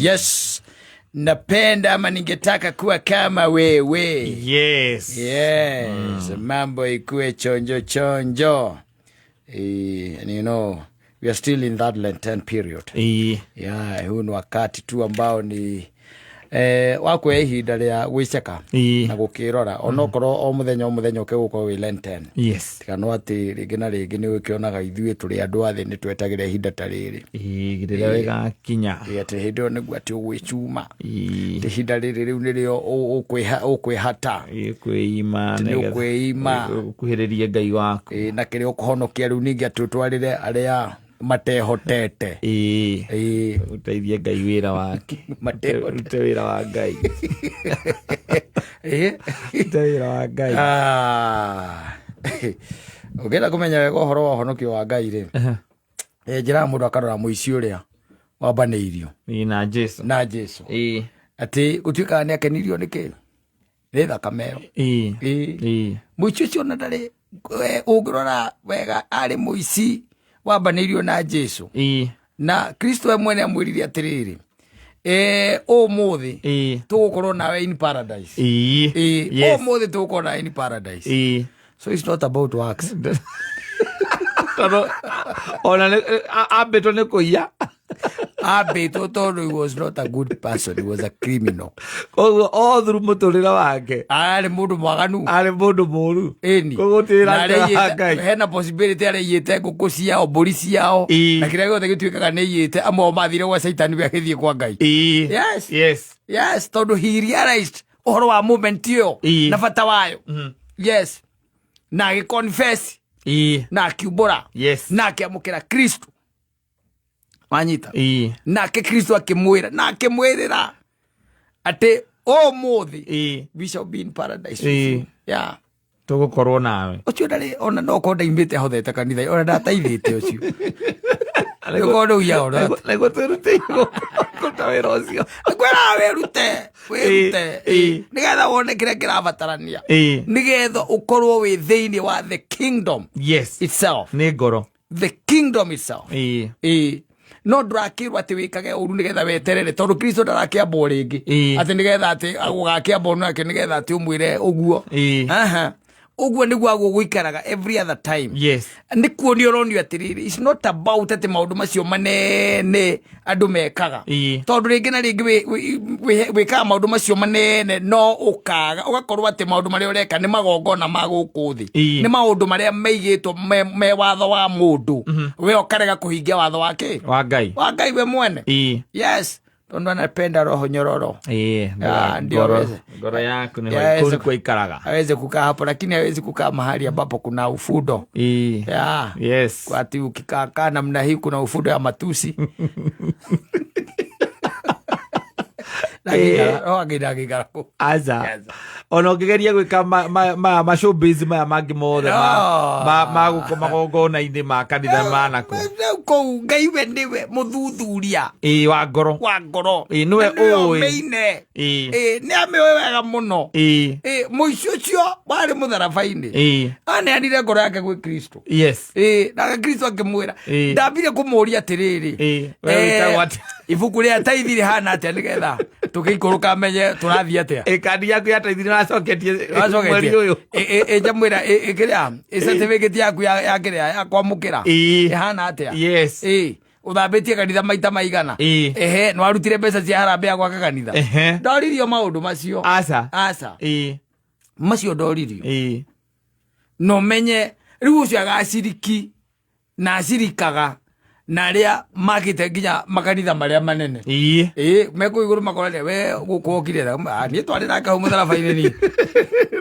Yes, napenda ama ningetaka kuwa kama wewe. Yes, mambo ikuwe chonjo chonjo. And we are still in that Lenten period. Yeah, huu ni wakati tu ambao ni wa kuoya ihinda rĩa gwĩceka na gũkĩrora onokorwo o mũthenya o mũthenya ũkĩgũkorwo wĩ Lenten. Tiga no atĩ rĩngĩ na rĩngĩ nĩ ũkĩonaga ithuĩ tũrĩ andũ a thĩ nĩ twetagĩra ihinda ta rĩrĩ. Ĩĩ, rĩrĩa rĩgakinya. Ĩ, atĩ hĩndĩ ĩyo nĩguo atĩ ũgwĩcuma. Atĩ ihinda rĩrĩ rĩu nĩrĩo ũkwĩhata. Ĩĩ, kwĩima. Atĩ nĩ ũkwĩima. Ũkuhĩrĩrie Ngai waku. Ĩ, na kĩrĩa ũkũhonokia rĩu ningĩ atĩ ũtwarĩre arĩa matehotete. Ĩĩ. Ĩĩ. Ũteithie Ngai wĩra wake. Matehotete. Ũrute wĩra wa Ngai. Ĩĩ. Ũrute wĩra wa Ngai. Ah. Ũngĩenda kũmenya wega ũhoro wa ũhonokio wa Ngai rĩ, njĩraga mũndũ akarora mũici ũrĩa wambanĩirio Ĩĩ, na Jesu. na Jesu. Ĩĩ. Atĩ gũtuĩkaga nĩ akenirio nĩ kĩ? Nĩ thakame ĩyo. Ĩĩ. Ĩĩ. Ĩĩ. Mũici ũcio ona ndarĩ, ũngĩrora wega arĩ mũici wambanĩirio na Jesu. Ĩĩ. Na Kristo we mwene amwĩrire atĩrĩrĩ, ũmũthĩ Ĩĩ. tũgũkorwo nawe in paradise. Ĩĩ. Ĩĩ, Yes. ũmũthĩ tũgũkorwo nawe in paradise. Ĩĩ. So it's not about works. Tondũ ona ambĩtwo nĩ kũiya. Ambĩtwo tondũ he was not a good person, he was a criminal. Koguo o through mũtũrĩre wake Arĩ mũndũ mwaganu. arĩ mũndũ mũru. Ĩni. Koguo gũtirĩ Na rata wa arĩiyĩte- Ngai. hena possibility araiyĩte ngũkũ ciao, mbũri ciao, Ĩĩ. na kĩrĩa gĩothe gĩtuĩkaga nĩ aiyĩte, amwe ao mathire gwa Caitani we agĩthiĩ kwa Ngai. Ĩĩ. Yes. Yes. Yes, tondũ he realized ũhoro wa moment ĩyo Ĩĩ. na bata wayo. Yes. Na agĩ confess Ĩĩ. na akiumbũra Yes. na akĩamũkĩra Kristo. Wanyita? Ĩĩ. Nake Kristo akĩmwĩra na akĩmwĩrĩra atĩ ũmũthĩ Ĩĩ. we shall be in paradise. Ĩĩ. Yeah. Tũgũkorwo nawe. Ũcio ndarĩ ona no korwo ndaimĩte hothete kanitha ona ndataithĩte ũcio. Nĩkorwo rĩu ya ona. Nĩguo twĩrutĩire kũruta wĩra ũcio. Ngwĩraga wĩrute, wĩrute. Ĩĩ. Nĩgetha wone kĩrĩa kĩrabatarania. Ĩĩ. Nĩgetha ũkorwo wĩ thĩinĩ wa the kingdom Yes. itself. Nĩ ngoro. The kingdom itself. Ĩĩ. Ĩĩ. No ndũrakĩrwo atĩ wĩkage ũru nĩgetha weterere tondũ Kristo ndarakĩambwo rĩngĩ. Ĩĩ. Atĩ nĩgetha atĩ gũgakĩambwo nake nĩgetha atĩ ũmwĩre ũguo. Ĩĩ. Aha. Ũguo nĩguo aguo gũikaraga every other time. Yes. Nĩ kuonio ũronio atĩrĩrĩ, it's not about atĩ maũndũ macio manene andũ mekaga. Ĩĩ. Tondũ rĩngĩ na rĩngĩ wĩkaga maũndũ macio manene no ũkaga ũgakorwo atĩ maũndũ marĩa ũreka nĩ magongona ma gũkũ thĩ. Ĩĩ. Nĩ maũndũ marĩa maigĩtwo me watho wa mũndũ. We ũkarega kũhingia watho wake. Wa Ngai. Wa Ngai we mwene. Ĩĩ. Yes. Tondũ anapenda roho nyororo. Ĩĩ. Ah, ndio Ngoro aweze. ngoro yaku nĩ Yes. kũu nĩkuo ikaraga. Hawezi kukaa hapo lakini hawezi kukaa mahali ambapo kuna ufundo. Ĩĩ. Yeah. Yes. Ati ukikaa kaa namna hii kuna ufundo ya matusi. Agĩikara kũ. Aca. Yes. Ona ũngĩgeria gwĩka ma showbiz maya mangĩ mothe No. ma gũkũ magongona-inĩ ma kanitha manakũ. Rĩu kũu Ngai we nĩwe mũthuthuria Ĩĩ, wa ngoro. wa ngoro. Ĩĩ, nĩwe Na nĩwe ũĩ. ũmĩine. Ĩĩ. Ĩĩ, nĩ amĩũĩ wega mũno. Ĩĩ. Ĩĩ, mũici ũcio warĩ mũtharaba-inĩ. Ĩĩ. Aneanire ngoro yake gwĩ Kristo. Yes. Ĩĩ, nake Kristo akĩmwĩra. Ĩĩ. Ndambire kũmũria atĩrĩrĩ. Ĩĩ, we wĩtagwo atĩa? Ibuku rĩa taithi rĩhana atĩa nĩgetha tũgĩikũrũka menye tũrathiĩ atĩa? Ĩ, kandi yaku ya taithi nĩwacoketie Wacoketie? mweri ũyũ. Ĩ, njamwĩra, ĩ, kĩrĩa, ĩ certificate yaku ya kĩrĩa, ya kwamũkĩra. Ĩĩ. Ĩhana atĩa? Yes. Ĩ, ũthambĩtie kanitha maita maigana? Ĩĩ. Ehe, nĩwarutire mbeca cia harambee ya gwaka kanitha? Ehe. Ndoririo maũndũ macio. Aca. Aca. Ĩĩ. Macio ndoririo. Ĩĩ. Na ũmenye rĩu ũcio agaciriki na acirikaga na arĩa makĩte nginya makanitha marĩa manene. Ĩĩ. Ĩĩ, me kũu igũrũ makorane we gũkũ okire na, niĩ twarĩ nake hau mũtharaba-inĩ niĩ.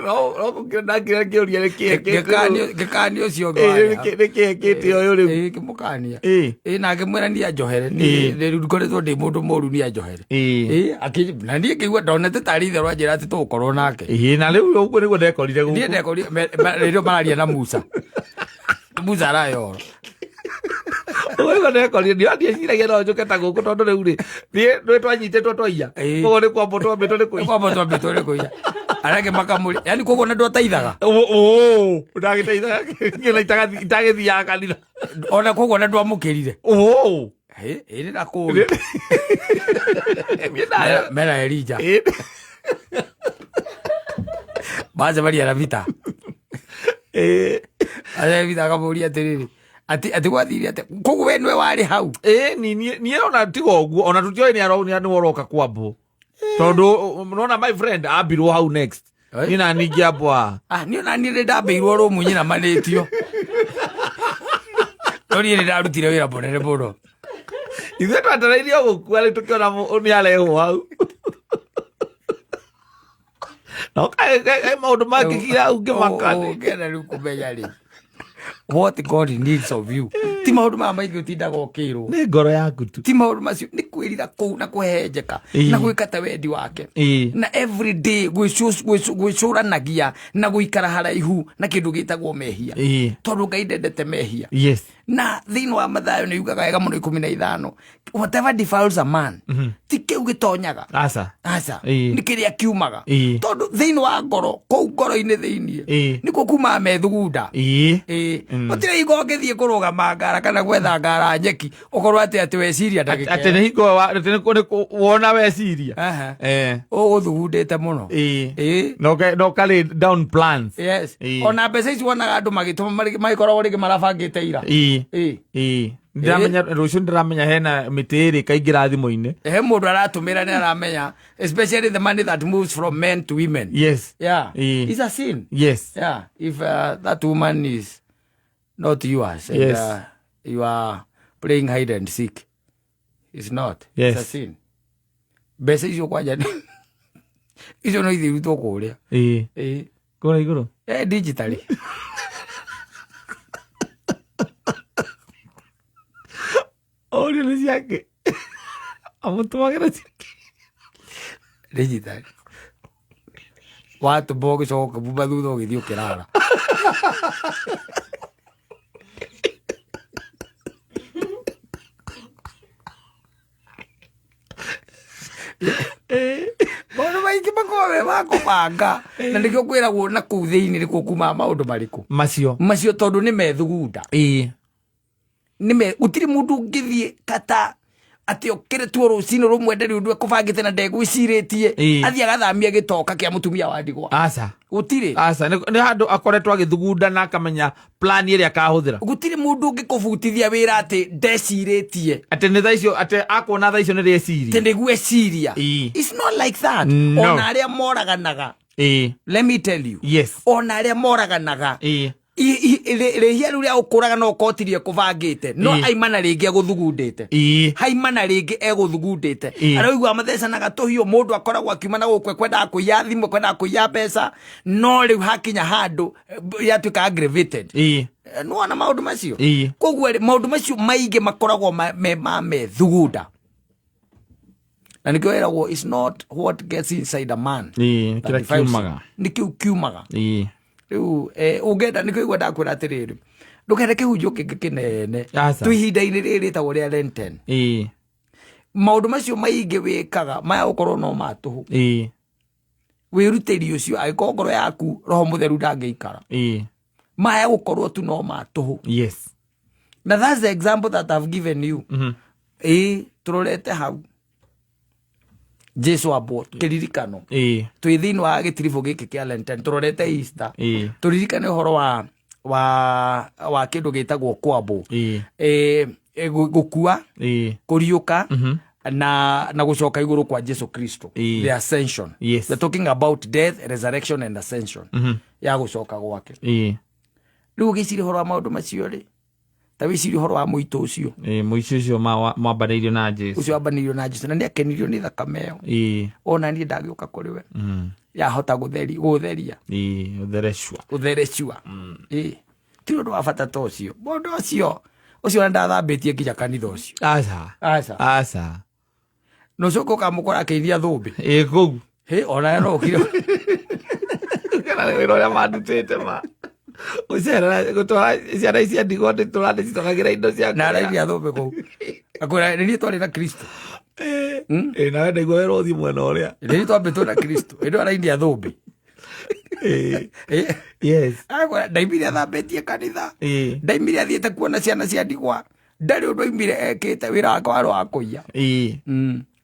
No, no gũkĩra ndakĩra kĩũria nĩ kĩĩ kĩtĩ rĩu? Ngĩkania ũcio ũngĩ Ĩĩ, warĩ nĩ kĩĩ kĩtĩ ũyũ rĩu? Ĩĩ, ngĩmũkania. Ĩĩ. Ĩĩ, na ngĩmwĩra niĩ anjohere. Ĩĩ. Niĩ rĩu ngoretwo ndĩ mũndũ mũru niĩ anjohere. Ĩĩ. Ĩĩ, na niĩ ngĩigua ndonete tarĩ itherũ anjĩra atĩ tũgũkorwo nake. Ĩĩ, na rĩu ũguo nĩguo ndekorire gũkũ. Niĩ ndekorire rĩrĩa mararia na Musa. Musa arayoro. Ũguo nĩguo ndekorire niĩ ndieciragia no njũke ta gũkũ tondũ rĩu rĩ niĩ nĩ twanyitĩtwo twaiya. Ĩĩ. Koguo nĩ kwambwo twambĩtwo nĩ kũiya. Kwamba twambĩtwo nĩ kũiya. Arĩa angĩ makamũria. Yaani koguo na ndwataithaga. Ũ ndagĩteithaga itagĩthiaga kanitha. Ona koguo na ndwamũkĩrire. Ũ. Ĩ nĩ nakũĩ. Niĩ ndayo. Mera Elija. Ĩ. Macemania na Peter. Ĩ. Aca Peter akamũria atĩrĩrĩ, atĩ gwathire atĩa? Koguo we nĩwe warĩ hau. Ĩ, niĩ ona tiga ũguo ona tũtioĩ nĩ aroka kwambwo tondũ nona my friend ambirwo hau next. Oi. Niĩ na ningĩ ambwo haha. Ah, niĩ ona niĩ nĩ ndambĩirwo rũmu nyinamanĩtio. No niĩ nĩ ndarutire wĩra mũnene mũno. Ithuĩ twetereire o gũkua rĩu tũkĩona nĩ arehwo hau. No kaĩ maũndũ mangĩkira hau ngĩmaka. Ũngĩenda rĩu kũmenya rĩ, what God needs of you. Ti maũndũ maya maingĩ ũtindaga ũkĩrwo. Nĩ ngoro yaku tu. Ti maũndũ macio, nĩ kwĩrira kũu na kũhehenjeka na gwĩka ta wendi wake. Na every day gwĩcũranagia na gũikara haraihu na kĩndũ gĩtagwo mehia. Tondũ Ngai ndendete mehia. Yes. Na thĩinĩ wa Mathayo nĩ yugaga wega mũno 15, whatever defiles a man, ti kĩu gĩtonyaga. Aca. Aca. Nĩ kĩrĩa kiumaga. Tondũ thĩinĩ wa ngoro, kũu ngoro-inĩ thĩinĩ, nĩkuo kumaga methugunda. Gũtirĩ hingo ũngĩthiĩ kũrũgama ngara kana gwetha ngara nyeki, ũkorwo atĩ weciria ndagĩka Atĩ nĩ hingo atĩ nĩ wona weciria. Aha. Ũgũthugundĩte mũno. Na ũkarĩ down plans. Yes. Ona mbeca ici wonaga andũ magĩtũma magĩkoragwo rĩngĩ marabangĩte ira. Ndĩramenya rũciũ ndĩramenya hena mĩtĩ ĩrĩ ĩkaingĩra thimũ-inĩ. He mũndũ aratũmĩra nĩ aramenya, especially the money that moves from men to women. Yes. Yeah. It's a sin. Yes. Yeah. If that woman is not yours and Yes. You are playing hide and seek, it's not. Yes. It's a sin. Mbeca icio kwanja icio no ithiĩ irutwo kũrĩa. Kũrĩa igũrũ? Digitally. Ũrio nĩ ciake. Amũtũmagĩra ciake. Digitally. Watũma ũgĩcoka ũkĩmuma thutha ũgĩthiĩ ũkĩrara. Maũndũ maingĩ makoragwo me ma kũbanga. Na nĩkĩo kwĩragwo na kũu thĩinĩ nĩkuo kumaga maũndũ marĩkũ? Macio. Macio tondũ nĩ methugunda. Gũtirĩ mũndũ ũngĩthiĩ kata atĩ okĩre tuo rũcinĩ rũmwe ndarĩ ũndũ ekũbangĩte na ndegwĩcirĩtie. Athiĩ agathamia gĩtoka kĩa mũtumia wa ndigwa. Aca. Gũtirĩ. Aca, nĩ handũ akoretwo agĩthugunda na akamenya plan ĩrĩa akahũthĩra. Gũtirĩ mũndũ ũngĩkũbutithia wĩra atĩ ndecirĩtie. Atĩ nĩ thaa icio, atĩ akuona thaa icio nĩ rĩeciria. Atĩ nĩguo eciria. It's not like that. No. Ona arĩa moraganaga. Let me tell you. Yes. Ona arĩa moraganaga. Rĩhia rĩu rĩa gũkũraga no ũkorwo ekũbangĩte. No aimana rĩngĩ egũthugundĩte. Haimana rĩngĩ egũthugundĩte. Araigua mathecanaga tũhiũ, mũndũ akoragwo akiuma na gũkũ ekwendaga kũiya thimũ, ekwendaga kũiya mbeca. No rĩu hakinya handũ, yatuĩka aggravated. Nĩwona maũndũ macio? Koguo rĩ, maũndũ macio maingĩ makoragwo me ma methugunda. Na nĩkĩo ĩragwo, it's not what gets inside a man that Kĩrĩa defiles him. kiumaga. Nĩkĩo kiumaga. Rĩu, ũngĩenda, nĩkĩo igua ndakwĩra atĩrĩrĩ, ndũkende kĩhunjio kĩngĩ kĩnene. Aca. Twĩ ihinda-inĩ rĩrĩ rĩtagwo rĩa Lenten. Maũndũ macio maingĩ wĩkaga, maya gũkorwo no ma tũhũ. Wĩrutĩri ũcio, angĩkorwo ngoro yaku Roho Mũtheru ndangĩikara. Maya gũkorwo tu no ma tũhũ. Yes. Na that's the example that I've given you. Tũrorete hau. Jesu ambwo kĩririkano. Twĩ thĩinĩ wa gĩtiribũ gĩkĩ kĩa Lenten, tũrorete Easter. Tũririkane ũhoro wa kĩndũ gĩtagwo kwambwo. Gũkua, kũriũka, na gũcoka igũrũ kwa Jesu Kristo. The ascension. Yes. We're talking about death, resurrection and ascension. Ya gũcoka gwake. Rĩu ũgĩciria ũhoro wa maũndũ macio rĩ, ta wĩcirie ũhoro wa mũitũ ũcio. Mũici ũcio mwambanĩirio na Jesu. Ũcio wambanĩirio na Jesu, na nĩ akenirio nĩ thakame ĩyo. Ona niĩ ndagĩũka kũrĩ we. Yahota gũtheria. Ũtherecua. Ũtherecua. Ti ũndũ wa bata ta ũcio. Mũndũ ũcio ona ndathambĩtie nginya kanitha ũcio. Aca. Aca. Aca. Na ũcoke ũkamũkora akĩinia thũmbĩ. Kũu. Hĩ, ona no ũkire. Kana wĩra ũrĩa mandutĩte ma. Gũcerera, gũtwara ciana ici cia ndigwa nĩ tũrandĩcitwaragĩra indo cia Na kũrĩa. arainia thũmbĩ kũu. Akwĩra, nĩ niĩ twarĩ na Kristo. Nawe ndaigua wĩra ũthiĩ mwena ũrĩa. Nĩ niĩ twambĩtwo na Kristo. Ĩndĩ arainia thũmbĩ. Yes. Akwĩra, ndaimire athambĩtie kanitha. Ndaimire athiĩte kuona ciana cia ndigwa. Ndarĩ ũndũ aimire ekĩte, wĩra wake warĩ wa kũiya.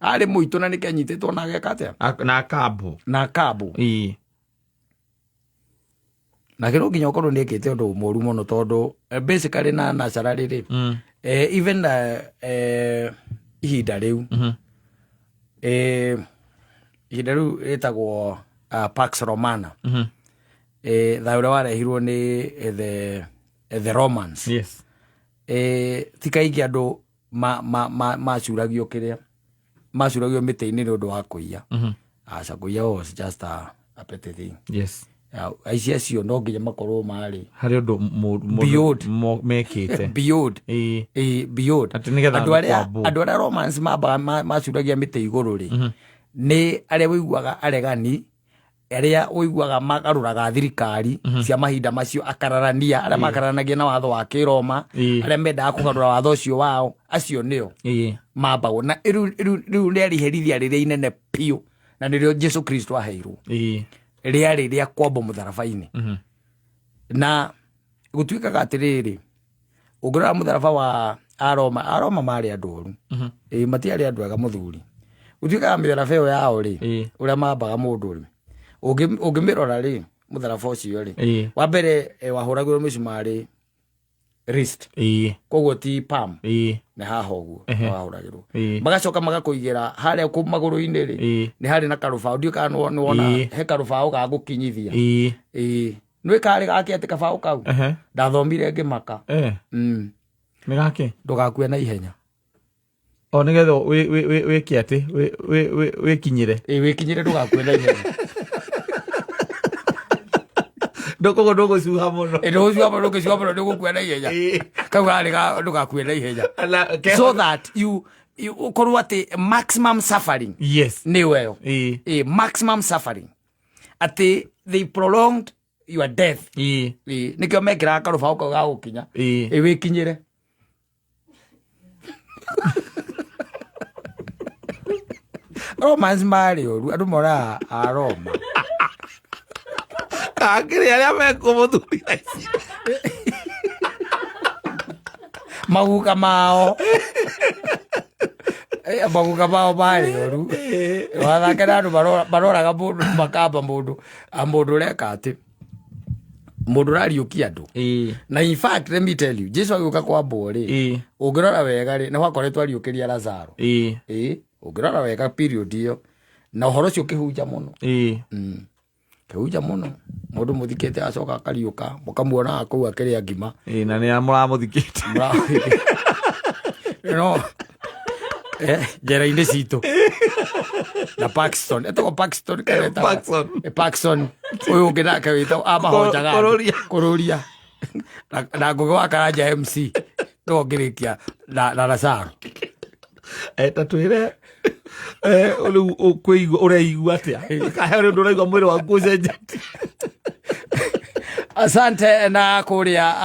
Arĩ mũitũ na nĩkĩ anyitĩtwo na ageka atĩa? Na akambu. Na akambu. Nake no nginya ũkorwo nĩ ekĩte ũndũ mũru mũno, tondũ basically na naturally rĩ, even ihinda rĩu, ihinda rĩu rĩtagwo Pax Romana, thayũ ũrĩa warehirwo nĩ the Romans. Ti kaingĩ andũ macuragio kĩrĩa macuragio mĩtĩ-inĩ nĩ ũndũ wa kũiya. Aca, kũiya was just a petty thing. Aici acio no nginya makorwo marĩ harĩ ũndũ Beyond. Mekĩte. Beyond. Beyond. Atĩ nĩgetha andũ arĩa kwambwo. Andũ arĩa Romans mambaga macuragia mĩtĩ igũrũ rĩ, nĩ arĩa ũiguaga aregani, arĩa ũiguaga magarũraga thirikari cia mahinda macio, akararania arĩa makararanagia na watho wa kĩroma, arĩa mendaga kũgarũra watho ũcio wao, acio nĩo mambagwo. Na rĩu rĩarĩ iherithia rĩrĩa inene biũ, na nĩrĩo Jesu Kristo aheirwo, rĩarĩ rĩa kwambwo mũtharaba-inĩ. Na gũtuĩkaga atĩrĩrĩ, ũngĩrora mũtharaba wa Aroma, Aroma marĩ andũ oru. Ĩ, matiarĩ andũ ega mũthuri. Gũtuĩkaga mĩtharaba ĩyo yao rĩ, ũrĩa mambaga mũndũ rĩ, ũngĩmĩrora rĩ, mũtharaba ũcio rĩ, wa mbere wahũragĩrwo mĩcumarĩ wrist, koguo ti palm, nĩ haha ũguo wahũragĩrwo. Magacoka magakũigĩra harĩa kũ magũrũ-inĩ rĩ, nĩ harĩ na karũbaũ, ndiũĩ kana nĩ wona. He karũbaũ ga gũkinyithia. Nĩ karĩ gake atĩ kabaũ kau, ndathomire ngĩmaka. Nĩ gake? Ndũgakue na ihenya. O nĩgetha wĩke atĩ wĩkinyĩre. Ĩ, wĩkinyĩre, ndũgakue na ihenya. Ndũkoguo ndũgũcuha mũno. Ĩ, ndũgũcua mũno, ndũngĩcua mũno nĩ ũgũkua na ihenya. Kau karĩ ga ndũgakue na ihenya, so that you ũkorwo atĩ maximum suffering nĩ weyo. Ĩ, maximum suffering, atĩ they prolonged your death. Ĩ, nĩkĩo mekĩraga karũbaũ kau ga gũkinya. Ĩ, wĩkinyĩre. Romans marĩ ũru, andũ moraga a Roma. Akĩrĩ arĩa mekuo mũthuri thaa ici? Maguka mao. Maguka mao marĩ ũru. Wathake na andũ maroraga mũndũ, makamba mũndũ, mũndũ ũreka atĩ mũndũ ũrariũkia andũ. Na in fact, let me tell you, Jesu agĩũka kwambwo rĩ, ũngĩrora wega rĩ, nĩ gwakoretwo ariũkĩria Lazaro. Ĩ, ũngĩrora wega period ĩyo na ũhoro ũcio ũkĩhunja mũno. Kĩhunja mũno, mũndũ mũthikĩte acoka akariũka, mũkamuonaga kũu akĩrĩa ngima. Na nĩ mũramũthikĩte. No njera-inĩ citũ na Paxton, etagwo Paxton kana etagwo- Paxson. Paxton ũyũ ũngĩ nake wĩtagwo amahonjaga andũ. Kũrũria. Kũrũria na Ngũgĩ wa Karanja MC no ngĩrĩkia na Lazaro. Ta twĩre, rĩu ũkwĩigua, ũreigua atĩa? Kahe ũrĩ ũndũ ũraigua mwĩrĩ waku ũcenjetie? Asante na kũrĩa.